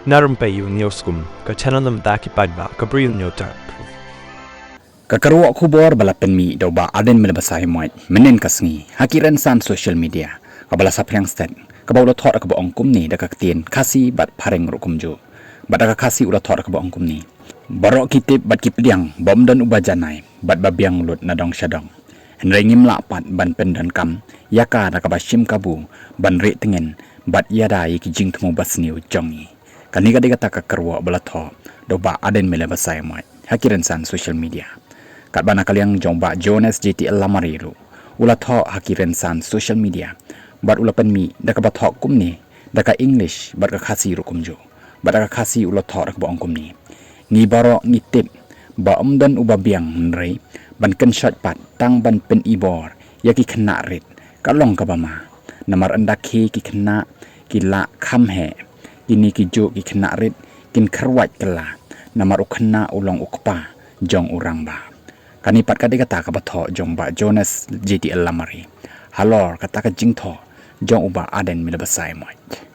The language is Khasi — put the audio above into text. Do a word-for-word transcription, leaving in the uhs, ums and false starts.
Na rympei ïa u News Kum, ka channel na bynta ki paidbah ka Bri u Hynñiewtrep. Ka kyrwoh khubor ba la pynmih da u Bah Ardent Miller Basaiawmoit mynhynnin ka sngi ha ki rynsan social media, kaba la saphriang stet, kaba u la thoh da kaba ong kumne da ka ktien Khasi bad phareng ruh kumjuh. Bad da ka Khasi u la thoh da kaba ong kumne: Baroh ki tip bad ki pdiang ba ym don uba janai bad ba biang lut na dong sha dong. Hynrei ngim lah pat ban pyndonkam ïa ka da kaba shim kabu ban rieh tngen bad ïada ïa ki jingthmu basniew jong ngi. Kane ka dei kata ka kyrwoh ba la thoh da u Bah Ardent Miller Basaiawmoit ha ki rynsan social media. Katba na ka liang jong u Bah Jonas J T L Lamare ruh u la thoh ha ki rynsan social media bad u la pynmih da kaba thoh kumne da ka English bad ka Khasi ruh kumjuh. Bad da ka Khasi u la thoh da kaba ong kumne: Ngi baroh ngi tip ba ym don uba biang, hynrei ban kynshoit pat tang ban pynibor ïa ki khynnah rit ka long kaba ma. Namar ynda khie ki khynnah ki lah kham heh, kine ki juh ki khynnah rit kin kyrwat kylla, namar u khynnah u long u kpa jong u rangbah. Kane pat ka dei kata kaba thoh jong u Bah Jonas J T L Lamare halor kata ka jingthoh jong u Bah Ardent Miller Basaiawmoit.